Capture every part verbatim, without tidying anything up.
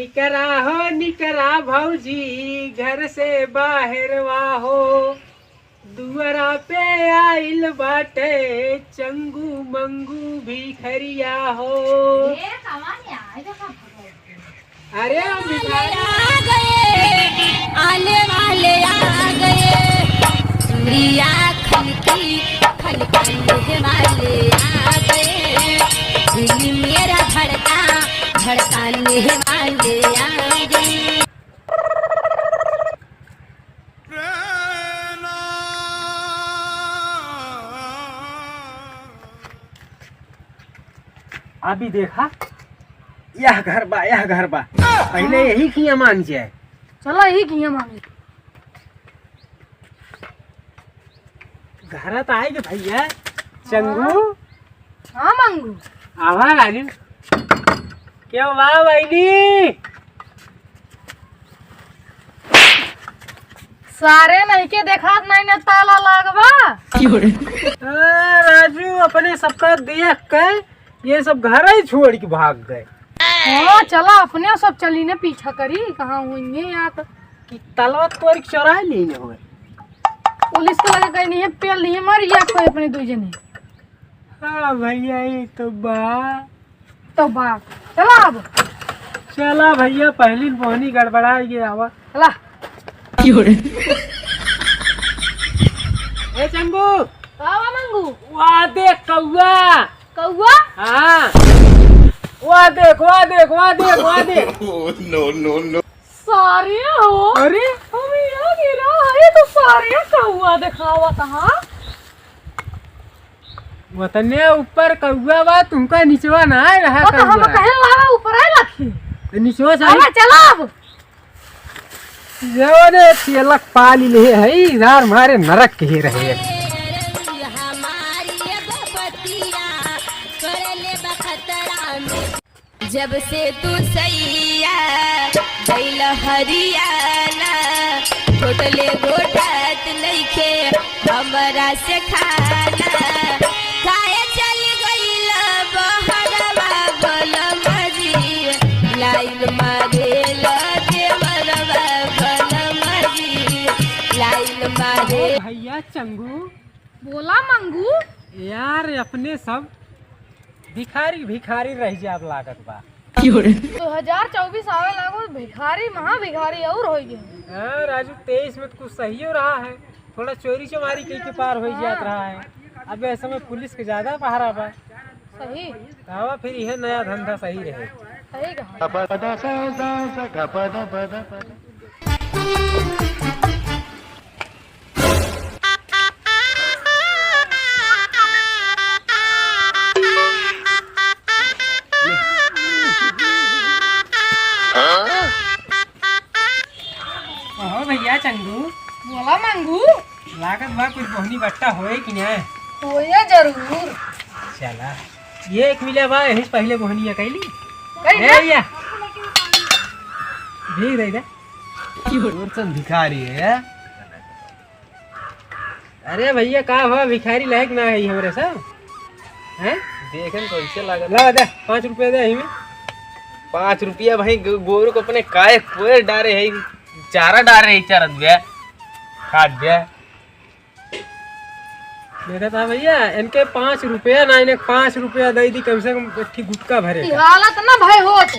निकरा हो, निकरा भौजी, घर से बाहरवा हो, दुअरा पे आइल बाटे चंगू मंगू भिखरिया हो। ए, कमानिया, ए, देखा भगवान। अरे, हम भिखारी आ गए, आने वाले आ गए, चूड़िया खनकी, खनकाने वाले आ गए, दिल मेरा धड़का, धड़काने वाले आ गए। अभी देखा, यह घर बा, यह घर बा। पहले यही किया मांग जाए। चला, यही किया मांगे। घर त आए गे भैया। चंगू। हाँ मंगू। आवा राजू। क्यों बा बहिनी? सारे नहीं के देखात नहीं ने ताला लागबा। ए, राजू, अपने सबका देख के ये सब घर ही छोड़ के भाग गए। हाँ, चला अपने सब चली ने पीछा करी, कहाँ होइहैं या तो। कि तलवा तोड़ के चोराइ लीन होए। पुलिस के लगे कहीं नहीं है, पेल नहीं है, मर गया कोई अपने दू जने। हाँ भैया, ये तो बा। तो बा, चला अब। चला भैया, पहली बोहनी गड़बड़ा गया, आवा। चला। ए चंगू। का बा मंगू? वाह देख कौआ। कौआ? हाँ। वाह देख, वाह देख, वाह देख, वाह देख। No, no, no। सारे हो। अरे? हम यहाँ गिरा है तो सारे कौआ देखावा कहाँ? वतने ऊपर कौआ बा, तुमका निचवा ना आए रहा वो तो हम कौआ। कहे लावा ऊपर आए लखी। तो निचवा से अरे चला अब। जवने तिलक पाली ले है, यार मारे नरक के रहे। हमारी एगो बतिया, कर ले बखतरा में। जब से तू सैया गइल हरियाणा, घोटले घोटात नइखे हमरा से खाना। काहे चल गइल बहरवा बोल मजी, लाइन मारे लगे मरवा बोल मजी, लाइन मारे। भैया चंगू। बोला मंगू। यार, अपने सब भिखारी, भिखारी रह जाब लागत बा। दो हजार चउबीस आवे लागो, भिखारी, महा भिखारी और होइ गए। हाँ, राजू, तेईस में तो कुछ सहियो रहा है, थोड़ा चोरी चमारी कई के पार होइ जात रहा है। अब ऐसे में पुलिस के ज्यादा पहरा बा। सही। आवा फिर यह नया धंधा सही रहे। सही कहा। ओहो भैया चंगू। बोला मंगू। लागत बा कुछ बोहनी बट्टा होए कि ना? होए जरूर। चला, ये एक मिला बा, यही से पहले बोहनिया कैली। कैली ए ना? भैया, भीग रही रे। और सब भिखारी है। अरे भैया, का हुआ, भिखारी लायक ना है हमरे सब? हैं? देखन कैसे लागत। ला दे, पाँच रुपया दे, यही में। पाँच रुपया भाई, गो-, गोरू को अपने काय कोयर डारे है, चारा डारे है, चरत बे, खात बे। देखा था भैया, इनके पाँच रुपया ना, इन्हें पाँच रुपया दे दी, कम से कम एक ठी गुटका भरे ई का। हालत ना भाई होत,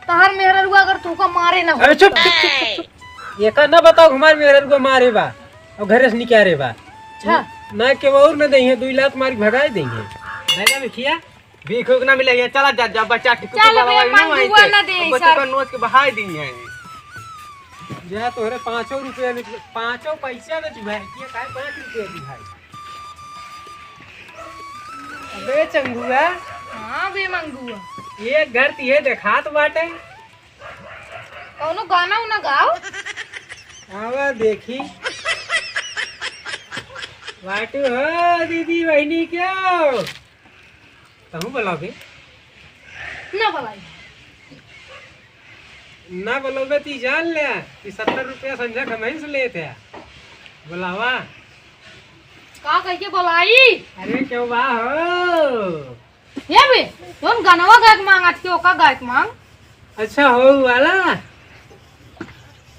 तहार मेहररुआ अगर तू का मारे ना हो। अरे चुप, चुप, चुप, चुप, चुप। ये का ना बताओ, हमारे मेहररुआ मारे बा। और घरे से निकारे बा। अच्छा। ना के और ना देंगे, दुई लात मार के भगाए देंगे। भैया बिखिया। भीख उख ना मिले, ये चला जा, जा, बच्चा ठीक से चल बे, बलवाई ना मंगुआ वहीं से। ना दे, बच्चा सर। का नोच के बहाई दी है। जा तोहरे पाँचों रुपया नहीं, पाँचों पैसा ना चुभाए, ये काहे पाँच रुपया चुभाए? अबे चंगुआ। हाँ बे मंगुआ। ये घर तिहे देखात बाटे। कौनो गाना उना गाओ। आवा देखी। वाटू हो दीदी बहिनी क्यों? तहूँ बोलाओ बे। ना बोलाई। ना बोलोबे ती जान ले कि सत्तर रुपया संझा कमाई से लेत है। बोलावा। का कह के बोलाई? अरे क्यों बा हो? ये बे, तुम गनवा गायक मांगत के ओका गायक मांग। अच्छा हो वाला,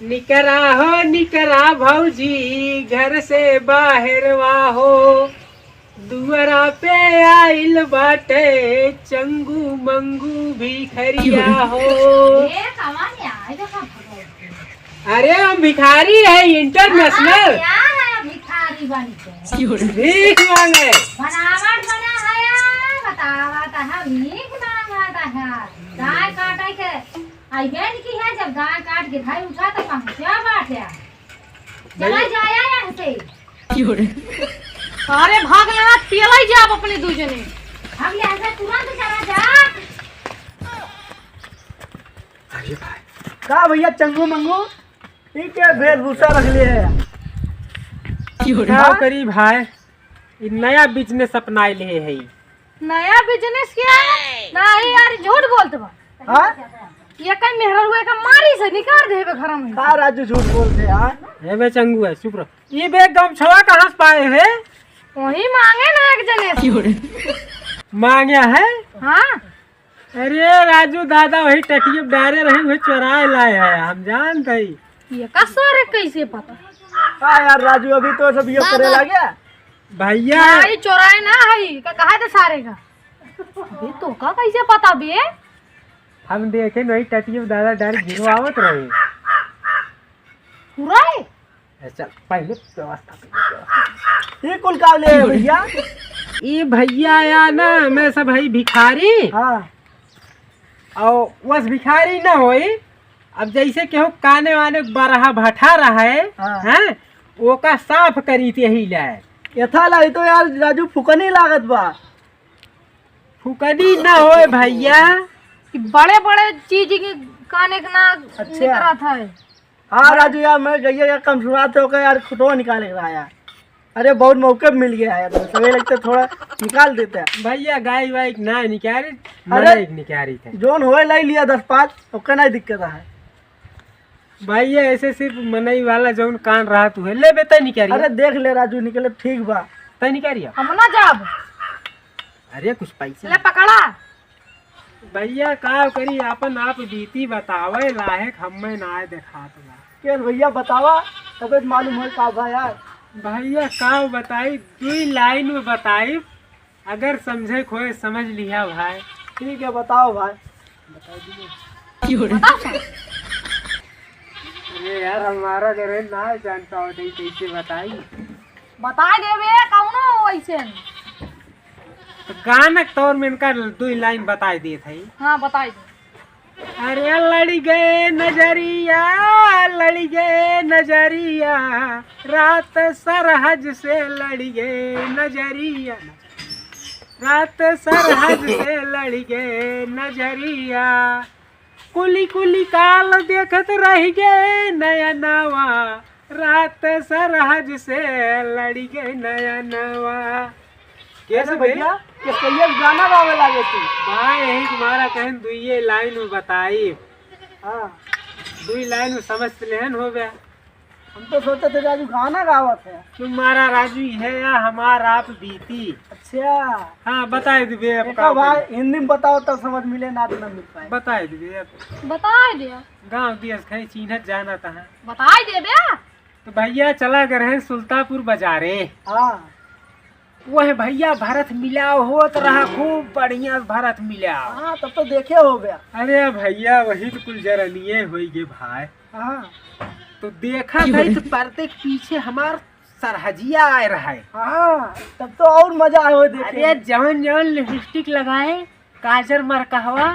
निकरा हो, निकरा भौजी, घर से बाहरवा हो, दुअरा पे आइल बाटे चंगू मंगू भिखरिया हो। ए, कवन है? अरे, हम भिखारी है, international। हाँ, क्या है भिखारी बन के? भीख मांगे। बनावट बना है, बतावा तो है, भीख मांगा तो है। गाय काटे के, आई बेंड की है, जब गाय काट के भाई उठा तो पहुंचा बाटे। चला जाया यहाँ से। अरे भाग लेना, तेला ही जाब अपने दू जने। भाग ले, ऐसे तुरंत चला जा। अरे भाई। का भैया चंगू मंगू? ई के वेशभूषा रख लिए है? का करी भाई, ई नया business अपनाए लिए है। नया business क्या है? नहीं यार, झूठ बोलत बा। हाँ? ये कहीं मेहररुआ का मारी से निकाल देबे घर में। का राजू झूठ बोलते यार? ए बे चंगू है, चुप रह। ई बे गमछवा कहाँ से पाए है? वही मांगे ना एक जने से। मांगे है? हाँ। अरे राजू दादा वही टटिया डारे रहे, वही चोराए लाए है, हम जानत हई। ये का सारे कैसे पता? हाँ यार राजू, अभी तो सब ये करे लागे। भैया। हाँ, ये चोराए ना है, का कहा थे सारे का? अबे तो का कैसे पता बे? हम देखे नहीं टटिया दादा डारे गिरवावत रहे। पूरा है? ए, चल, पहले व्यवस्था कर, व्यवस्था। ये कुल का ले है भैया? ये भैया या ना, मैं सब है भिखारी। हाँ। और वस भिखारी ना होई, अब जैसे केहू काने वाने बरहा भठा रहा है, हाँ। हैं? ओका साफ करी ते ही लाए। यथा लाई तो यार राजू फुकनी लागत बा। फुकनी ना होए भैया। कि बड़े बड़े चीज के काने के ना अच्छा। निकरत है। हाँ राजू यार, मैं गैया का कम सुनाते हो यार, खुटवा निकाले के रहा यार। अरे बहुत मौके पे मिल गया है यार, सवेरे लगते थोड़ा निकाल देते हैं। भैया गाय वाय ना निकारी, अरे, मनई के निकारी थे। जोन होए लाई लिया दस पाँच, ओकर नहीं दिक्कत है। भैया ऐसे सिर्फ मनई वाला जौन कान रहा तू है, ले बे तै निकारी। अरे देख ले राजू, निकले ठीक बा। तै निकारी। हम ना जाब। अरे कुछ पैसा। ले पकड़ा। भैया का करी, आपन आप बीती बतावे लायक हमें ना देखात बा। के भैया बतावा, तबे तो मालूम होई का बा यार। भैया का बताई, दुई लाइन में बताई, अगर समझे खोए समझ लिया भाई। ठीक है, बताओ भाई। बताओ। अरे यार, हमारा घर है ना जानता हो, नहीं कैसे बताई? बताई देबे, कौनो वैसे। तो गाना के तौर में इनका दुई लाइन बताई देत है। हाँ, बताई दे। अरे लड़ी गए नजरिया, लड़ी गए नजरिया, रात सरहज से लड़ी गए नजरिया, रात सरहज से लड़ी गए नजरिया, कुली कुली काल देखत रहि गए नयनवा, रात सरहज से लड़ी गए नयनवा। कैसे कैसे बे? भैया, कैसे ये गाना गावे लागे तू? भाई यही तुम्हारा कहन दुइये लाइन में बताई। हाँ। दुई लाइन में समझ लेहन हो गया। हम तो सोचे थे राजू गाना गावत है। तुम्हारा राजू है या हमार आप बीती। अच्छा। हाँ, बताई देबे अब देखा का भाई, करी। हिंदी में बताओ तब समझ मिले, ना तो ना मिल पाए। बताई देबे अब। बताई दे। गाँव देश कहीं चीन्हत जानत है। बताई देबे। तो भैया चला गए रहे सुल्तापुर बाजारे। हाँ। वह भैया भरत मिलाव होत रहा, खूब बढ़िया भरत मिलाव। हाँ, तब तो देखे हो गया। अरे भैया, वही तो कुल जरनिये होई गे भाई। हाँ। तो देखा था तो परते के पीछे हमार सरहजिया आए रहा है। हाँ, तब तो और मजा आए हो देखे। अरे जवन जवन लिपस्टिक लगाए, काजर मरकहवा,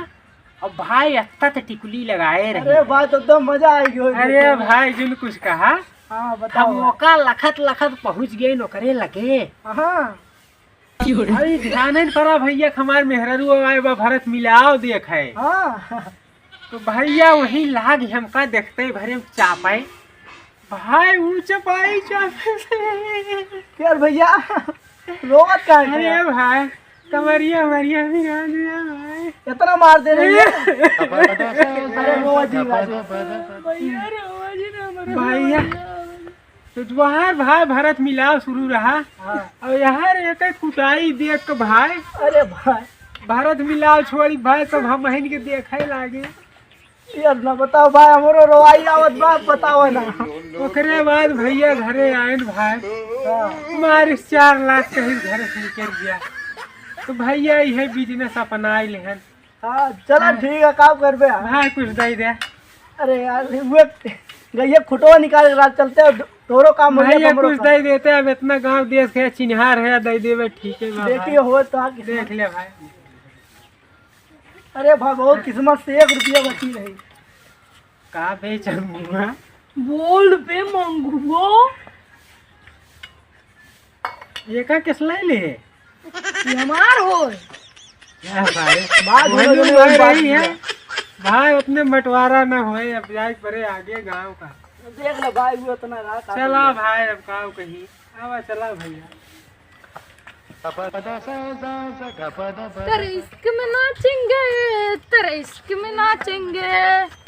और भाई अत्ता तो टिकुली लगाए रहे। अरे भाई, तब तो मजा आए गयो। अरे भाई, जिन कुछ कहा, हाँ, बताओ हम भाई। ओका लखत लखत पहुँच गए ओकरे लगे। हाँ। अरे ध्यान नहीं पड़ा भैया, हमार मेहरारू आए बा, भरत मिलाव देख है। हाँ। तो भैया वही लाग हमका देखते भरे चापाए। भाई ऊ चपाई चापे से। यार भैया, रोवत काहे अरे है? भाई, कमरिया मरिया भी रह गया भाई। इतना मार दे रही है। अरे रोवा जी, भाई। भैया रे, रोवा जी ना, मरो भैया। तो बाहर भाई भरत मिलाव शुरू रहा। हाँ। और यहाँ रे एक कुटाई देख के भाई। अरे भाई। भरत मिलाव छोड़ी भाई, सब हम बहन के देखे लागे। यार ना बताओ भाई, हमरो रोवाई आवत बा, बताओ ना। ओकरे बाद भैया घरे आइन भाई, हाँ। मारिस चार लाख कहीं घर से निकल गया। तो भैया इहे business अपनाइ लेहन। हाँ, चला हाँ। ठीक है, काम करबे। हाँ, कुछ दे दे। अरे यार, वो गइया खुटवा निकाल के रात चलते हो, तोरो काम हो गया, भैया हमरो कुछ काम। दे देते, अब इतना गांव देश है, चिन्हार है, दे देबे, ठीक है बा देखिए, भाई। हो तो आके देख ले भाई। अरे भाई, बहुत किस्मत से एक रुपया बची रही। का बे चंगुआ? बोल बे मंगुआ। ये का किस ले ले? ये हमार होय। या भाई, बात बोलू बोलू ना, बोल बात रही है। बोलू। भाई, उतने बंटवारा ना होए, अब जाए परे आगे गांव का। देख लो भाई, वो इतना रहा, का चला करी? भाई, अब का कहीं। आवा, चला भैया। तेरे इश्क में नाचेंगे, तेरे इश्क में नाचेंगे।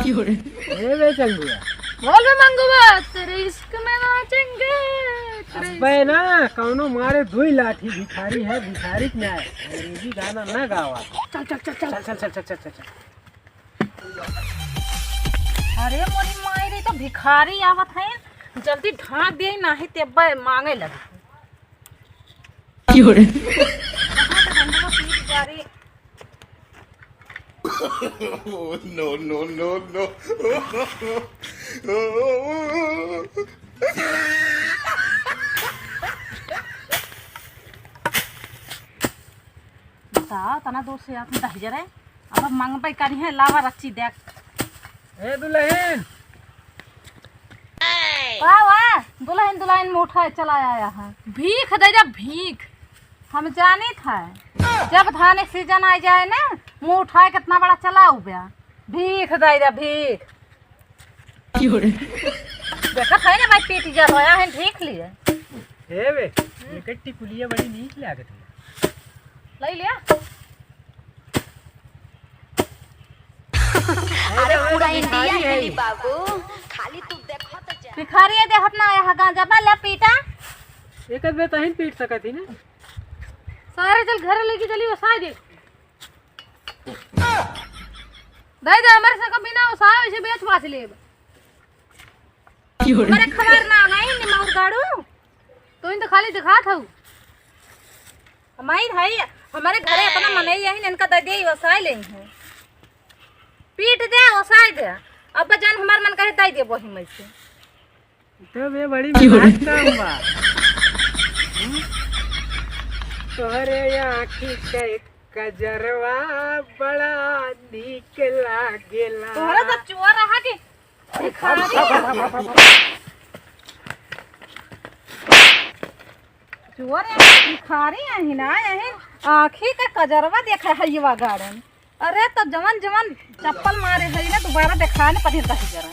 क्यों रे? ए बे चंगुआ। बोल बे मंगुआ, तेरे इश्क में नाचेंगे, तेरे अबे ना, कौनो मारे दुई लाठी, भिखारी है, भिखारी के न्याय। अंग्रेजी गाना ना गावा। चल, चल, चल, चल। चल, चल, चल। अरे मोरी माई रे, तो भिखारी आवत है, जल्दी ढांक दे, नाही ते अब्बे मांगे लगे। क्यों रे? No, no, no, no। बताओ, तना दूर से आदमी दहिजर है। अब मंगबे करी है, लावा रच्ची देख। ए दुल्हन। वाह, वाह, दुल्हन, दुल्हन मुँह उठाए चला आया है। भीख दे दे, भीख। हम जानित है, जब धान के season आ जाए ना, मुँह उठाए कितना बड़ा चला उब्या। भीख दे दे, भीख। क्यों रे? देखत है ना भाई, पीट जा रोया है, देख लिए। हे बे, हम्म। ये टिकुलिया बड़ी नीक लागत है। ले लिया। अरे पूरा इंडिया है। बाबू, खाली तू देखत जा। भिखारी है, देखत ना आया है गांजा बा, ले पीटा। एक आध बे तहिन पीट सकत ही ना। सारे चल घर लेके चली, वो सारे देख। दे दे, हमारे से कभी ना उसावे, इसे बेच बाच लेब। क्यों रे? हमारे खबर ना है, निमौर गाड़ू। तू इन तो खाली दिखात हऊ। हमारी भाई, हमारे घरे अपना मनई यही, इनका दे दे, उसाए ले हैं। पीट दे, उसाए दे। अब जान हमार मन करे, दे दे वही में से। तो बे बड़ी मजाक काम बा। हम्म? तोहरे आँखी के कजरवा बड़ा नीक लागेला। तोहरा तो चोर रहा कि भिखारी? चोर है, भिखारी है ना, यही आँखी के कजरवा देखे है ये गार्डन। अरे, तो जवन जवन चप्पल मारे है ना, दोबारा देखाए न पड़ी दस जरा।